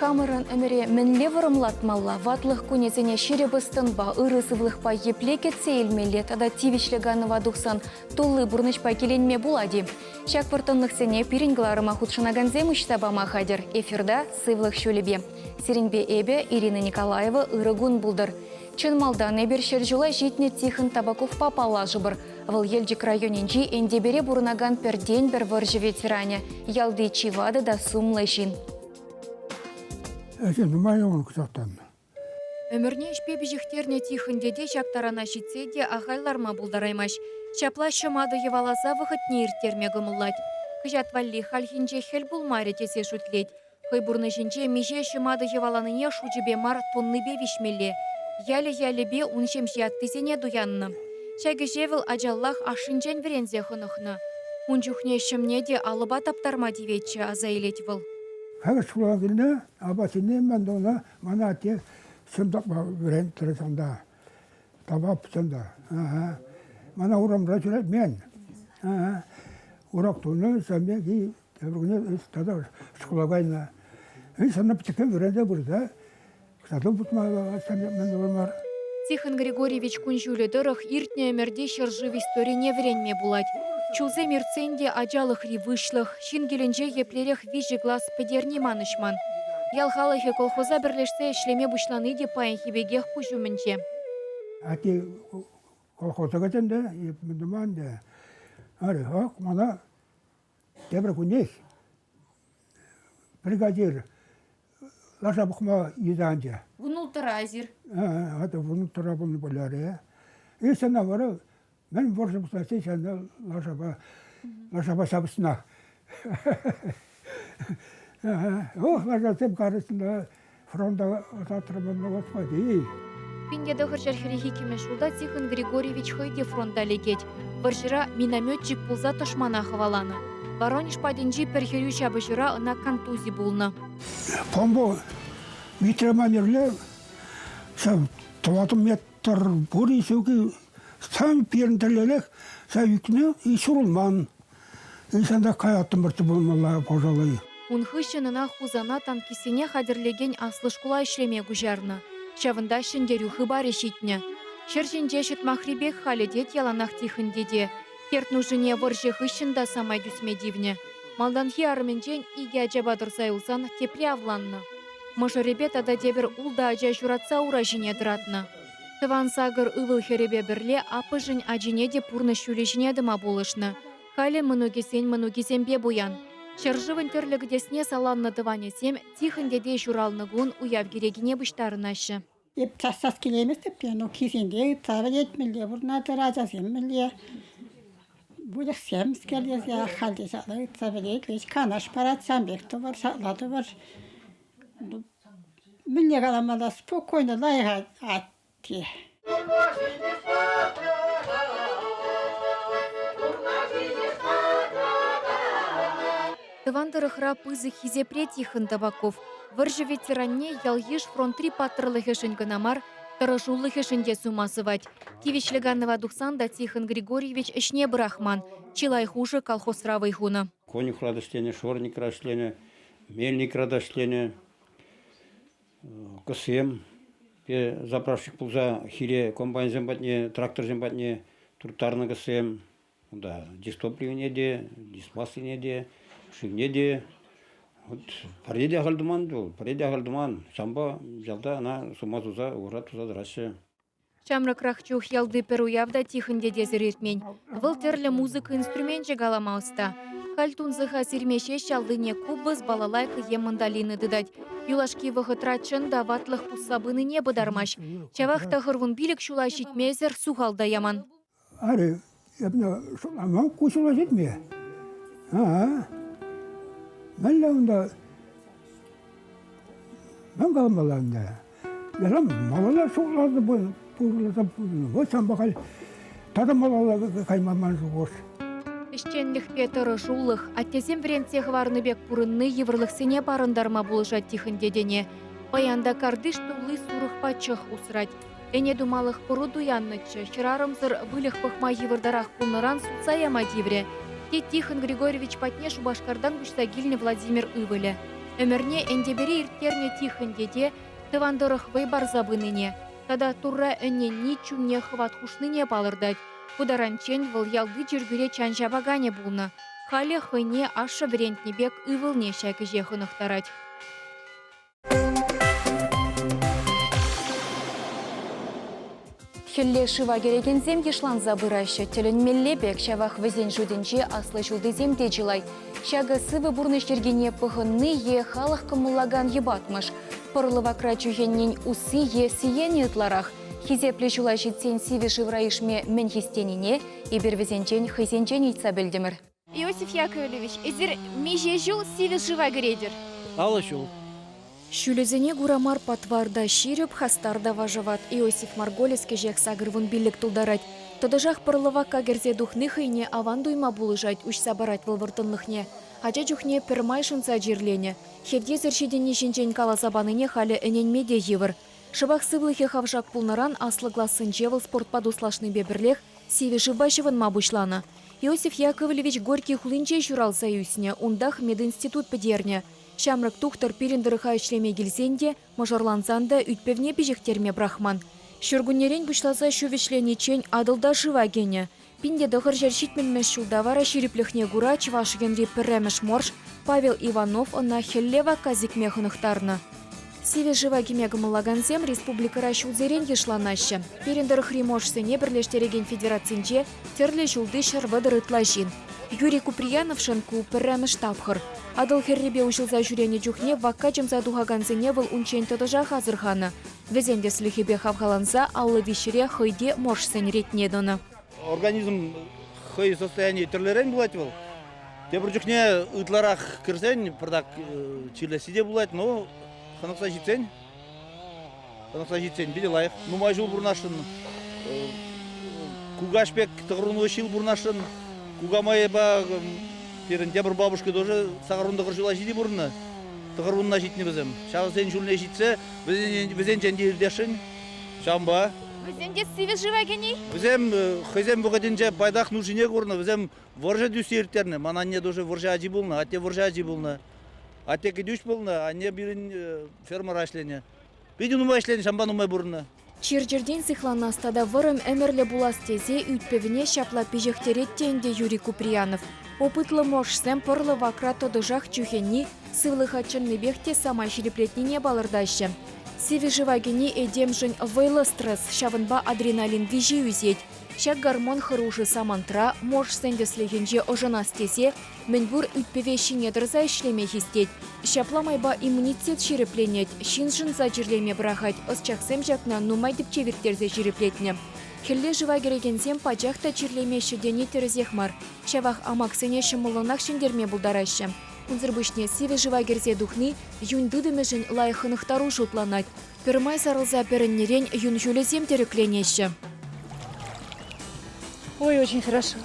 Хамӑрӑн ӗмӗре мӗнле вӑрӑмлатмалла, ватлӑх кунӗсене ҫирӗп ӑс-тӑнпа, ырӑ сывлӑхпа епле кӗтсе илмелле тата тивӗҫлӗ канӑва тухсан тулли пурнӑҫпа киленме пулать-и? Ҫак вӑрттӑнлӑхсене пирӗн кӑларӑма хутшӑнакансем уҫса пама хатӗр. Эфирта «Сывлӑх ҫулӗпе». Сирӗнпе эпӗ, Ирина Николаева, ырӑ кун пултӑр. Чӑн малтан эпир ҫӗрҫула ҫитнӗ Тихон Табаковпа паллашӑпӑр. Вӑл Елчӗк районӗнчи Энтепере пурӑнакан пӗртен-пӗр вӑрҫӑ ветеранӗ, ялти чи ватӑ та сумлӑ ҫын. Ӗҫӗ нумай ун кӑҫалтан. Ӗмӗрне ӗҫпе пиҫӗхтернӗ Тихон тете ҫак тарана ҫитсе те ахаль ларма пултараймасть. Ҫапла ҫӑматӑ йӑваласа вӑхӑтне ирттерме кӑмӑллать. Кӑҫат валли хальхинче хӗл пулмарӗ тесе шӳтлет. Хӑй пурнӑҫӗнче миҫе ҫӑматӑ йӑваланине шучӗпе мар, тоннипе виҫмелле. Ялӗ-ялӗпе ун ҫемҫе аттисене туяннӑ. Ҫак ӗҫе вӑл ачаллах ашшӗнчен вӗренсе хӑнӑхнӑ. Ун чухне ҫӑмне те алӑпа таптарма тиветчӗ, аса илет вӑл. Халӗ шкула килнӗ, апатсене ман тунӑ, мана атте ҫӑм тапма вӗрентрӗ ҫавӑнта. Тапап ҫавӑнта. Мана урамра ҫӳретмен. Урок тунӑ, ҫавӑн пек Тепӗр куне тата шкула кайнӑ. Сана пӗчӗккӗн вӗренсе пырса кӑтарту путма мӗн мар. Тихон Григорьевич кун-ҫулӗ тӑрӑх иртнӗ ӗмӗрте ҫӗршыв историне вӗренме пулать. Ҫулсем иртсен те ачалӑхри выҫлӑх, ҫын килӗнче еплерех виҫӗ класс пӗтерни манӑҫман. Ял халӑхӗ колхоза пӗрлешсе ӗҫлеме пуҫлани те паянхи пекех куҫ умӗнче. Атте колхоза кӗтӗм те, мӗн туман те. Ах, мана Тепӗр куннех бригадир лаша пӑхма йышанчӗ. Вунулттӑра эсир? Ата вунулттӑра пулнӑ пулярӗ. И сана вара мӗн вӑрҫӑ пуҫласси ҫавна лашапа лашапа ҫапӑҫнӑ. Ох, лашасем карӑҫнӑ фронта ӑсатрӑмӑр, господи. 1942 ҫулта Тихон Григорьевич хӑй те фронта лекет. Вӑрҫӑра минометчик пулса тӑшмана хӑваланӑ. Воронеж патӗнчи пӗр хӗрӳ ҫапӑҫура ӑна контузи пулнӑ. Помбо витреманерле ҫав тӑватӑ метр пур-и ҫук-и, сан пирӗн тӗллерех ҫав ӳкнӗ и ҫурӑлман. Ҫантах каяттӑмӑрччӗ пулмалла, пожалуй. Ун хыҫҫӑн ӑна Хусана танкистсене хатӗрлекен аслӑ шкула ӗҫлеме куҫарнӑ. Ҫавӑнта ҫӗнтерӳ хыпарӗ ҫитнӗ. Ҫӗр ҫинче ҫӑтмахри пек халӗ тет яланах Тихӑн тете. Терт-нушине вӑрҫӑ хыҫҫӑн та самай тӳсме тивнӗ. Малтанхи арӑмӗнчен икӗ ачапа тӑрса юлсан тепре авланнӑ. Мӑшӑрӗпе тата тепӗр ултӑ ача ҫуратса ура ҫине тӑратнӑ. Тӑван сакӑр ывӑл-хӗрӗпе пӗрле аппӑшӗн ачине те пурнӑҫ ҫулӗ ҫине тӑма пулӑшнӑ. Халӗ мӑнукӗсен мӑнукӗсемпе пуян. Ҫӗршывӑн тӗрлӗ кӗтесне саланнӑ тӑванӗсем Тихӑн тете ҫуралнӑ кун уяв кӗрекине пуҫтарӑнаҫҫӗ. Эп час-час килейместӗп те, но килсенде ыйтса пӗлет, мӗнле пурӑнатӑр, ачасем мӗнле, выльӑхсем тесе халь те ҫапла ыйтса пӗлет, веҫ канаш парать, ҫавӑн пек тӑвӑр, ҫапла тӑвӑр. Мӗнле каламалла, спокойно лайӑх атте. Тӑван тӑрӑхра пысӑк хисепре Тихон Табаков. Вӑрҫӑ ветеранне ял-йыш фронтри паттӑрлӑхӗшӗн кӑна мар, тӑрӑшулӑхӗшӗн те сума сӑвать. Тивӗҫлӗ канӑва тухсан та Тихон Григорьевич ӗҫне пӑрахман, чылай хушӑ колхозра вӑй хунӑ. Конюхра та ӗҫленӗ, шорникра ӗҫленӗ, мельникра та ӗҫленӗ. Кӑссем заправщик пулса хире комбайнсем патне, тракторсем патне турттарнӑ кӑссем. Унта дистопливине те, дисмассине те, шывне те. Вот пӗрре те ахаль туман вӑл, пӗрре те ахаль туман. Ҫавӑнпа ялта ӑна сума суса, ура туса тӑраҫҫӗ. Ҫамрӑкрах чух ялти пӗр уяв та Тихӑн тетесӗр иртмен. Вӑл тӗрлӗ музыка инструменчӗ калама ӑста. Халь тунсӑха сирме ҫеҫ аллине купӑс, балалайка е мандолина тытать. Юлашки вӑхӑтра чӑн та ватлӑх пусса пынине пытармасть. Ҫавах та 45 ҫула ҫитмесӗр сухал та яман. Аре, эпне шутламан ку ҫула ҫитме. А, мӗнле унта мӗн каламалла ӗнтӗ? Ялан малалла шутланӑ пурласа вот ҫавӑнпа халь тата малалла кайма ман шухӑш. Ӗҫченлӗхпе тӑрӑшулӑх, аттесем вӗрентсе хӑварнӑ пек пурӑнни йывӑрлӑхсене парӑнтарма пулӑшать Тихӑн тетене. Паян та картиш тулли сурӑхпа чӑх усрать. Ӗне тумалӑх пӑру туяннӑччӗ, хӗрарӑмсӑр выльӑх пӑхма йывӑртарах пулнӑран сутса яма тиврӗ, тет Тихон Григорьевич патне Шупашкартан куҫса килнӗ Владимир ывӑлӗ. Ӗмӗрне Энтепере ирттернӗ Тихӑн тете тӑван тӑрӑх вӑй парса пынине тата Турра ӗненни чунне хӑват хушнине палӑртать. Ку таранччен вӑл ялти чиркӳре чан ҫапаканӗ пулнӑ. Халӗ хӑйне ашшӗ вӗрентнӗ пек ывӑлне ҫак ӗҫе хӑнӑхтарать. Хӗлле шыва кӗрекенсем йышланса пыраҫҫӗ. Тӗлӗнмелле пек, ҫавах вӗсен шутӗнче аслӑ ҫултисем те чылай. Ҫакӑ сывӑ пурнӑҫ йӗркине пӑхӑнни е халӑх кӑмӑллакан йӑпатмӑш. Пӑрлӑ вакра чӳхеннин усси е сиенӗ ытларах. Хисеплӗ ҫула ҫитсен сивӗ шывра ишме мӗн хистенине эпир вӗсенчен хӑйсенчен ыйтса пӗлтӗмӗр. Иосиф Яковлевич, эсир миҫе ҫул сивӗ шыва кӗретӗр? 50 ҫул. Ҫулӗсене кура мар патвар та ҫирӗп, хастар та вашават Иосиф Марголес кӗҫех 85 тултарать. Тӑтӑшах пӑрлӑ вакка кӗрсе тухни хӑйне аван туйма пулӑшать, уҫса парать вӑл вӑрттӑнлӑхне. Ача чухне пӗрмай шӑнса чирленӗ. Хевтесӗр ҫитӗнни ҫинчен каласа панине халӗ ӗненме те йывӑр. Шӑпах сывлӑхӗ хавшак пулнӑран аслӑ классенче вӑл спортпа туслашнипе пӗрлех сивӗ шывпа ҫӑвӑнма пуҫланӑ. Иосиф Яковлевич Горький хулинче ҫуралса ӳснӗ, унтах мединститут пӗтернӗ. Ҫамрӑк тухтӑр пирӗн тӑрӑха ӗҫлеме килсен те, мӑшӑрлансан та ӳт-пӗвне пиҫӗхтерме пӑрахман. Ҫуркуннерен пуҫласа ҫу вӗҫлениччен Атӑлта шыва кӗнӗ. 1970-мӗш ҫулта вара ҫирӗплӗхне кура Чӑваш Енри пӗрремӗш морж Павел Иванов ӑна хӗлле вакка сикме хӑнӑхтарнӑ. Сивӗ шыва кӗме кӑмӑллакансем республикӑра ҫулсерен йышланаҫҫӗ. Пирӗн тӑрӑхри моржсене пӗрлештерекен федерацинче тӗрлӗ ҫулти 130 ытла ҫын. Юрий Куприяновшӑн ку пӗрремӗш тапхӑр. Атӑл хӗррипе уҫӑлса ҫӳренӗ чухне вакка чӑмса тухакансене вӑл унччен тӑтӑшах асӑрханӑ. Вӗсен тӗслӗхӗпе хавхаланса 53-ре хӑй те моржсен ретне тӑнӑ. Организм хӑй состоянийӗ тӗрлӗрен пулать вӑл. Тепӗр чухне ытларах кӗрсен пӑртак чирлесси те пулать, но хӑнӑхса ҫитсен хӑнӑхса ҫитсен питӗ лайӑх. Нумай ҫул пурӑнасшӑн, кукаҫ пек тӑхӑрвунлӑ ҫил пурӑнасшӑн. Кукамайпа пирӗн тепӗр бабушка тоже 89 ҫула ҫити пурӑннӑ. Тӑхӑрвунна ҫитнӗ вӗсем. Ҫавсен ҫулне ҫитсе вӗсенчен те иртесшӗн. Ҫавӑнпа. Вӗсем те сивӗ шыва кӗни? Вӗсем хӑйсем вӑхӑтӗнче пайтах нушине курнӑ. Вӗсем вӑрҫӑ тӳссе ирттернӗ. Ман анне тоже вӑрҫӑ ачи пулнӑ, атте вӑрҫӑ ачи пулнӑ. Атте кӗтӳҫ пулнӑ, анне пирӗн фермӑра ӗҫленӗ. Питӗ нумай ӗҫленӗ, ҫавӑнпа нумай пурӑннӑ. Чир-чӗртен сыхланас тата вӑрӑм ӗмӗрлӗ пулас тесе ӳт-пӗвне ҫапла пиҫӗхтерет те ӗнтӗ Юрий Куприянов. Опытлӑ моржсем пӑрлӑ вакра тӑтӑшах чӳхенни сывлӑха чӑннипех те самай ҫирӗплетнине палӑртаҫҫӗ. Сивӗ шыва кӗни этемшӗн вӑйлӑ стресс, ҫавӑнпа адреналин виҫи ӳсет. Ҫак гормон хӑрушӑ самантра моржсен тӗслӗхӗнче ӑшӑнас тесе мӗнпур ӳт-пӗве ҫине тӑрса ӗҫлеме хистет. Ҫапла майпа иммунитет ҫирӗпленет, ҫын шӑнса чирлеме пӑрахать, ӑсчахсем ҫакна нумай тӗпчев ирттерсе ҫирӗплетнӗ. Хӗлле шыва кӗрекенсем пачах та чирлемеҫҫӗ тени тӗрӗсех мар. Ҫавах амаксене ҫӑмӑллӑнах ҫӗнтерме пултараҫҫӗ. Унсӑр пуҫне сивӗ шыва кӗрсе тухни юн тытӑмӗшӗн лайӑх хӑнӑхтару шутланать. Пӗрмай сарӑлса пӗрӗннӗрен юн ҫулӗсем тӗрӗкленеҫҫӗ. Ой, очень хорошо.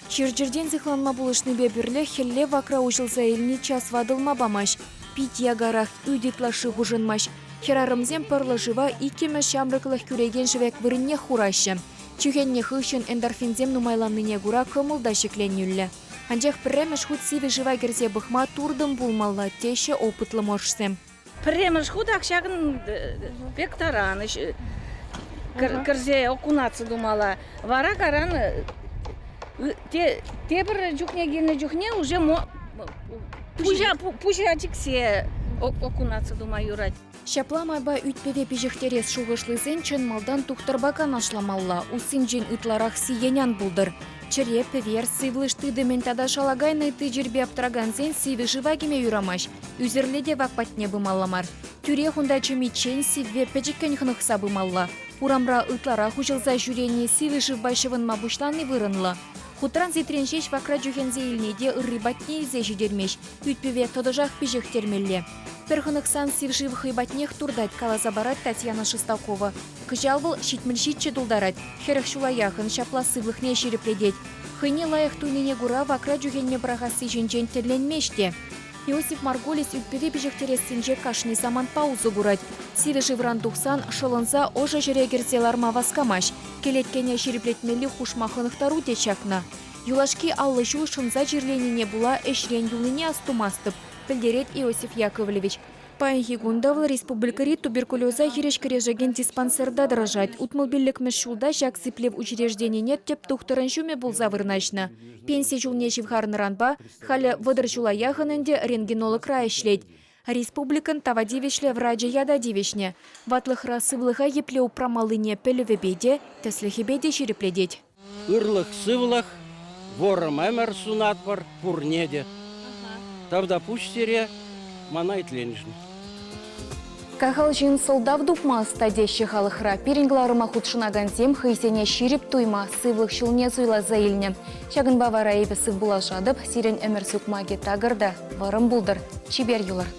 Чир-чӗртен сыхланма пулӑшнипе пӗрлех хӗлле вакра уҫӑлса илни час ватӑлма памасть. Пит якарах, ӳт ытлашши хушӑнмасть. Хӗрарӑмсем пӑрлӑ шыва иккӗмӗш ҫамрӑклӑх кӳрекен шӗвек вырӑннех хураҫҫӗ. Чӳхеннӗ хыҫҫӑн эндорфинсем нумайланнине кура кӑмӑл та ҫӗкленӳллӗ. Анчах пӗрремӗш хут сивӗ шыва кӗрсе пӑхма туртӑм пулмалла, теҫҫӗ опытлӑ моржсем. Пӗрремӗш хут ак ҫакӑн пек таран кӗрсе окунаться тумалла. Вара каран тепӗр чухне килнӗ чухне уже пуҫа пуҫа чиксе окунаться тума юрать. Ҫапла майпа ӳт-пӗве пиҫӗхтерес шухӑшлисен чӑн малтан тухтӑрпа канашламалла, уссинчен ытларах сиен ан пултӑр. Чӗре, пӗвер, сывлӑш тытӑмӗн тата шала кайнӑ ытти чирпе аптӑракансен сивӗ шыва кӗме юрамасть. Ӳсӗрле те вак патне пымалла мар. Тӳрех унта чӑмиччен сивве пӗчӗккӗн хӑнӑхса пымалла. Урамра ытларах уҫӑлса ҫӳрени сивӗ шывпа ҫӑвӑнма пуҫлани вырӑнлӑ. Хутран-ситрен ҫеҫ вакра чӳхенсе илни те ырри патне илсе ҫитермест, ӳт-пӗве тӑтӑшах пиҫӗхтермелле. Пӗр хӑнӑхсан сив шыв хӑй патнех туртать, каласа парать Татьяна Шестакова. Кӑҫал вӑл 77 тултарать, 40 ҫула яхӑн ҫапла сывлӑхне ҫирӗплетет. Хӑйне лайӑх туйнине кура вакра чӳхенме пӑрахасси ҫинчен тӗлленмест те. Иосиф Маргулис ӳт-пӗве пиҫӗхтерессинче кашни самантпа усӑ курать. Сивӗ шывран тухсан шӑлӑнса ӑшӑ ҫӗре кӗрсе ларма васкамасть. Кӗлеткене ҫирӗплетмелли хушма хӑнӑхтару тет ҫакна. Юлашки 50 ҫул шӑнса чирленине пула ӗҫрен юлнине астумастӑп. пӗлтерет Иосиф Яковлевич. Паянхи кун та вӑл республикӑри туберкулеза хирӗҫ кӗрешекен диспансерта тӑрӑшать. 65-мӗш ҫулта ҫак сиплев учрежденине тӗп тухтӑрӑн ҫумӗ пулса вырнаҫнӑ. Пенси ҫулне ҫывхарнӑранпа халӗ 30 ҫула яхӑн ӗнтӗ рентгенологра ӗҫлет. Республикӑн тава тивӗҫлӗ врачӗ ята тивӗҫнӗ. Ватлӑхра сывлӑха епле упрамаллине пӗлӗвӗпе те, тӗслӗхӗпе те ҫирӗплетет. Ырлӑх-сывлӑх, вӑрӑм ӗмӗр сунатпӑр пурне те. Тавтапуҫ сире мана итленӗшӗн. Кахал ҫын сӑлтав тупма ӑста теҫҫӗ халӑхра. Пирӗн кӑларӑма хутшӑнакансем хӑйсене ҫирӗп туйма, сывлӑх ҫулне суйласа илнӗ. Ҫакӑнпа вара эпӗ сывпуллашатӑп. Сирӗн ӗмӗр сукмакӗ такӑр та вӑрӑм пултӑр. Чипер юлӑр.